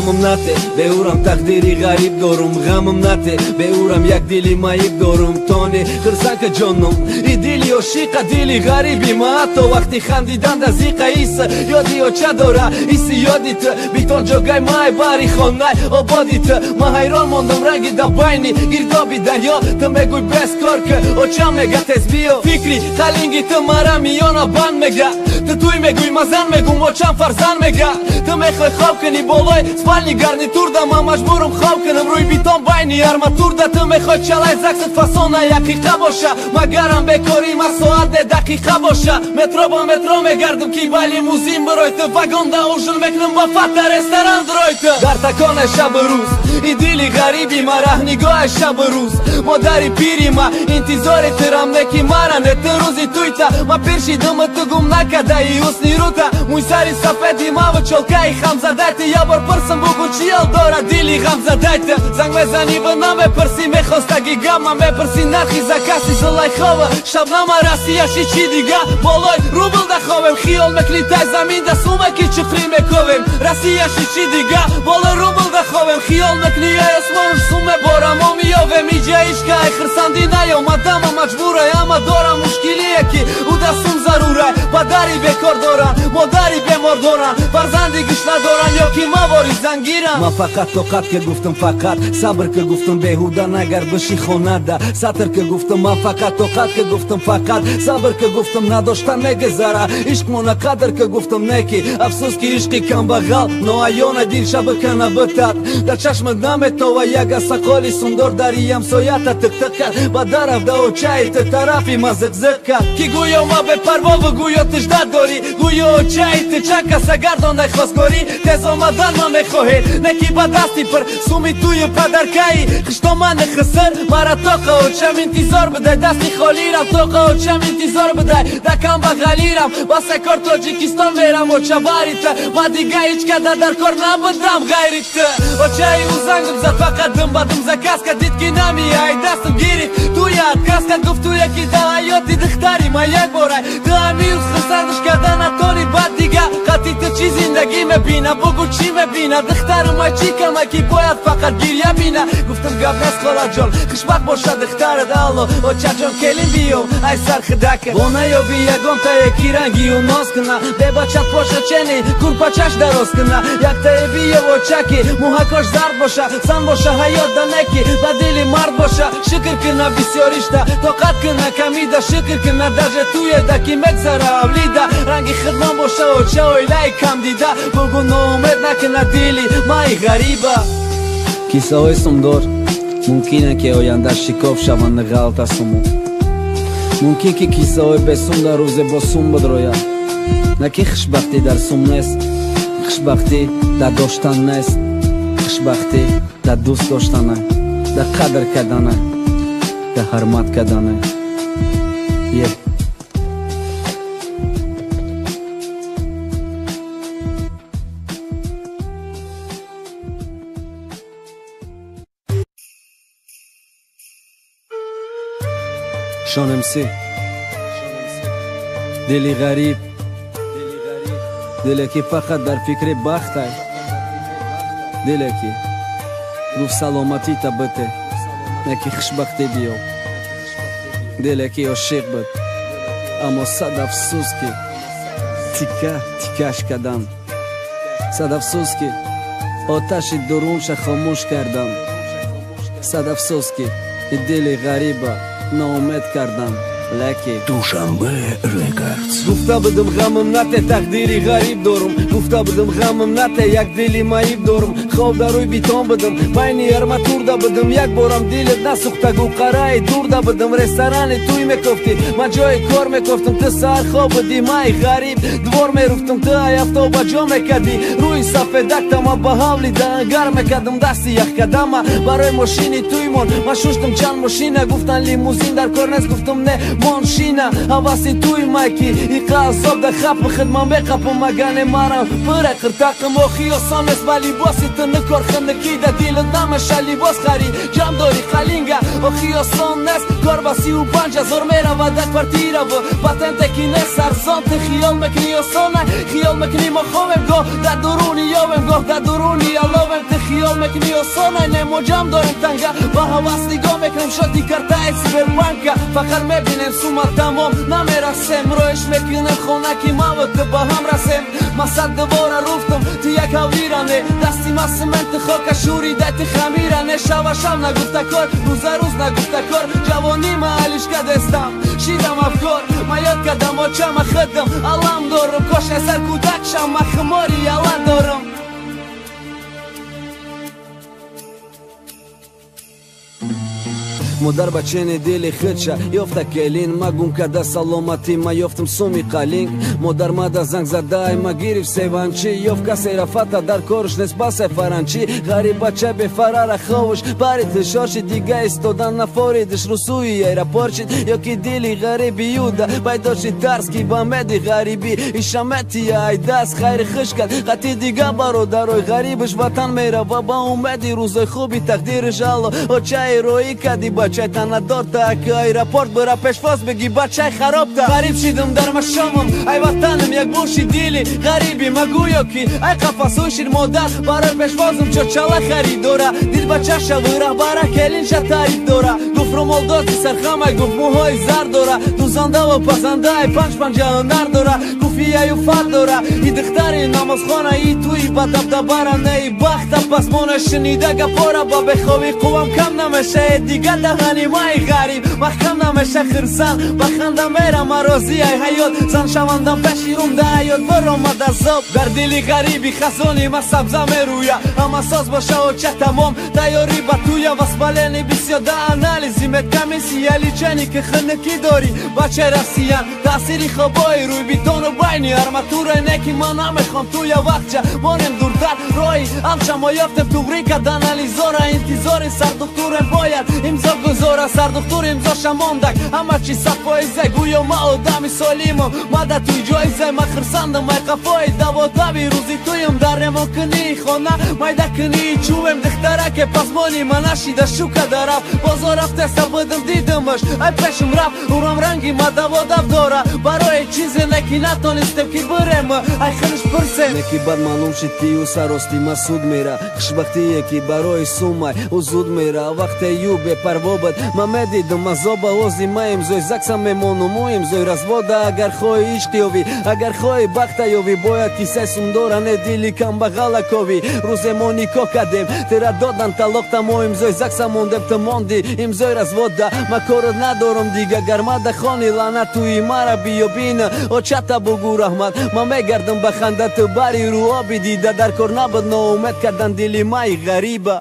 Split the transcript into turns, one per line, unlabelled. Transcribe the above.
Ғамам нате, беурам тақдири ғариб дорум. Ғамам нате, беурам як дили маиб дорум. Тони хирсанка ҷоном, и дили ошиқа, дили ғариби ма. Ҳатто вақти хандидан да зиқа иса ёди оча дора, иси ёди ту. Битон ҷогай май бари хонай ободи ту. Ма ҳайрон мондам ранги да байни гирдоби дарё. Ту мегӯй бес кор ки, оча мега тез биё. Фикри қалинги ту мара миёна банд мега. Ту туй мегӯй, ма зан мегӯм, очам фарзанд мега. Ту мехоҳӣ хоб кунӣ болои спальни гарнитурда, ман маҷбурам хоб кунам рӯи битон байни арматурда. Ту мехоҳӣ чалай заксат фасона яқиқа боша, магарам бекорӣ ма соат не дақиқа боша. Метро ба метро мегардам ки ба лимузин бирой ту, вагонда ужин мекунам ба фата ресторан дирой ту. Дар таконе шабу рӯз и дили ғариби ма, раҳнигоҳи шабу рӯз модари пири ма. Интизори тирам не ки мара не ту рӯзи туйта. Ма пир шидам ту гум накардаи ҳусни рута. Мӯйсари сафеди маву чолкаи хамзадай ту. Я бор пурсам бугӯ чӣ ҳол дорад дили ғамзадай ту. Занг мезанӣ ва намепурсӣ, мехостаги гап ма мепурсӣ нархи закаси Зулайхова. Шабнама Россияши чӣ дига болои рубл даховем. Хиёл мекунӣ тай замин да сумаки чуқрӣ мековем. Россияши чӣ дига болои рубл даховем. Хиёл мекунӣ ай осмонш суме борамо миёвем. Иҷа ишка ай хирсандӣ наёмадама маҷбурай. Ама дорам мушкилие ки ӯ да сум зарурай. Падари бекор доранд, модари бемор доранд, фарзанди гушна доранд ё ки мавори зангиранд. Ман фақат тоқат ки гуфтам, фақат сабр ки гуфтам, беҳуда нагар биши хонада сатр ки гуфтам. Ман фақат тоқат ки гуфтам, фақат сабр ки гуфтам, надошта мегузара ишқмона қадр ки гуфтам. Неки афсӯс ки ишқи камбағал ноаёна дил шабака набутад. Дар чашмат наметова як асақоли сундор дари ҳамсоята тиқтиқ кард. Ба дараф да очаи ту тарафи ма зиқзиқ кард. Ки гӯё ма бепарвову гӯё тиждат дорӣ, гӯё очаи ту чанд каса гардондай хостгорӣ. Тез омадан ма мехоҳед, не ки ба дасти пир суми тую падаркаи хиштомани хисир. Мара тоқа очам интизор бидай, дасти холирам тоқа очам интизор бидай. Да камбағалирам ба секор Тоҷикистон мерам оча бари ту. Ма дига ҳеҷ када дар кор набудам ғайри ту. Очаи ӯ зангам зад, фақат дум ба дум заказ кард. Дид ки намеяй дастам гирифт, туя отказ кард. Гуфт туя ки да ҳаёти духтари ма як борай. Ту ҳамиюз хурсандаш карда натони бад дига. Қати ту чӣ зиндагӣ мебина, бугӯ чӣ мебина. Духтару ма чӣ кама ки бояд фақат гиря бина. Гуфтам гап нест холаҷон, хушбахт боша духтарат. Алло очаҷон келин биё ай сар хидака. Бо наёби ягонтае ки рангию ноз куна, бебачат поша чени курпачаш дароз куна. Яктае биё очаки муҳакош зард боша, зан боша ҳаёт да неки ба дили мард боша. Шукр куна бисёришта, тоқат куна камида. Шукр куна даже туеда ки мегзара авлида. Ранги хидман боша оча оилаи камдида. Бугӯ ноумед накуна дили маи ғариба. Кисаҳои сумдор мумкине ки оянда шикоф шаванд ғалта суму. Мумкин ки кисаҳои бесум дар рӯзе бо сум бидрояд. На ки хушбахтӣ дар сум нест, хушбахтӣ дар доштан нест, хушбахтӣ дар дӯст доштана, дар қадр кардана, дар ҳурмат кардана. Е Шон МС. Дили ғариб, диле ки фақат дар фикри бахтай, диле ки гуфт саломатита бите, не ки хушбахтӣ биё. Диле ки ошиқ буд, аммо сад афсӯс ки тика тикаш кардам. Сад афсӯс ки оташи дурунша хомӯш кардам. Сад афсӯс ки дили ғариба ноумед кардам. Леки
Душанбе Рекордс.
Гуфта будам ғамам нате, тақдири ғариб дорум. Гуфта будам ғамам нате, як дили маиб дорум. Хоб дар рӯи битон будам, байни арматурда будам. Як борам дилат насӯхта, гулқараи дурда будам. Ресторани туй мекофтӣ, ман ҷои кор мекофтам. Ту саҳар хоб будӣ, маи ғариб двор меруфтам. Ту ай афтоба ҷо мекардӣ, рӯи сафедакта ман ба ҳавли дангар мекардам. Дасти яхкадама барои мошини туймон ман шуштам чанд мошина. Гуфтан лимузин дар кор нест, гуфтам не. Моншина ҳаваси туи майки иқа азоб да хапи худ ман меқапам магане марам пура қиртақим. Охи осон нест ба либоси ту нукор хинакӣ да дилат намеша либос харӣ ҷамъ дорӣ қалинга. Охи осон нест кор ба 35 000 меравад да квартираву патенте ки нест арзон. Ту хиёл мекунӣ осона, хиёл мекунӣ мо хобем, гоҳ дар дуруни ёбем, гоҳ дар дуруни аловем. Ту хиёл мекунӣ осона, не мо ҷамъ дорем танга, ба ҳавас нигоҳ мекунем шоти картаи Сбербанка. Фақат мебинем сума тамом намерасем, роиш мекунем хона ки маву ту ба ҳам расем. Ма сад дувора руфтам, ту як ҳавлиране, дасти ма сименти хока шӯрида, ту хамиране. Шава шав нагуфта кор, рӯза рӯз нагуфта кор, ҷавонӣ ма алишка дестам шидам афкор. Ма ёд кардам очама худам алам дорам, кош сар кӯдак шам, ма хумори яла дорам. Модар бачени дили худша ёфта келин, ма гум карда саломатӣ, ма ёфтам суми қалинг. Модар мада занг задай, ма гирифт севанчӣ, ёфт касе рафата дар корш нест басе фаранчӣ. Ғариб бача бефарара ховуш бари тишоши, дига истодан нафоридиш русуи аэропорт шид. Ё ки дили ғариби юда пайдо шид тарс, ки ба меди ғарибӣ ишаметия ай даст хайри хуш кард хати дига бародарои ғарибиш ватан мерава ба умеди рӯзои хуби тақдириш. Алло очаи роӣ кади бачай танадорта, ки аэропорт бира пешвоз беги бачай харобта. Ғариб шидам дар машомам, ай ватанам як буши дили ғариби магӯё ки ай қафасӯй шид. Модар барои пешвозам чочала харидора, дил бачашаву раҳбара келинша таъриф дора. Гуфт румолдози сархамай, гуфт мӯҳои зар дора, дузандаву пазанда ай панҷ панҷа ҳунар дора. Гуфияю фар дора и духтари намозхона, и туи ба дабдабара неи бахта пасмона. Шунида гапора ба бехобӣ қуввам кам намеша, дига даҳани май ғариб маҳкам намеша. Хирсан ба ханда мерам розӣ ай ҳаёт, зан шавандам пеши рум да ҳаёт баромад азоб. Дар дили ғариби хазони ма сабза мерӯя, ҳама соз боша оча тамом тайёрӣ ба туя. Воспаление бисёр да анализи медкомиссия, лечение ки хунукӣ дорӣ бачаи россиян. Таъсири хобои рӯи бетону байни арматура не ки ман намехоҳам туя вақтча монем дуртар роҳи алча. Мо ёфтем туғрӣ кард анализора, интизори сардухтурем бояд имзо гузора. Сардухтур имзоша мондак, ҳама чи садфоизе, гӯё ма одами солимам, ма да туй ҷоизе. Ма хирсандам ай қафои даводави рӯзи туюм, дар ремонкунии хона майдакунии чӯбем. Духтараке пасмони ма нашида шука дарафт, бозор рафтеса будам дидамаш ай пешум рафт. Урам ранги ма даводав дора барои чизе не ки натонистем ки бирем ай худаш пурсем. Не ки бад маълум шид тию сарости ма суд мера, хушбахтие ки барои сумай ӯ зуд мера. Вақте ю бепарво буд ма медидам азоба, ози ма имзои закса мемонуму имзои развода. Агар хоҳӣ ишқ ёвӣ, агар хоҳӣ бахта ёвӣ, бояд кисаи сумдора не дили камбағала ковӣ. Рӯзе мо никоҳ кардем, тира додан талоқта, мо имзои закса мондем, ту монди имзои развода. Ма корот надорам дига гармада хони лаънат туи мара биё бина очата бугӯ раҳмат. Ма мегардам ба ханда ту бари рӯоби дида, дар кор набуд ноумед кардан дили маи ғариба.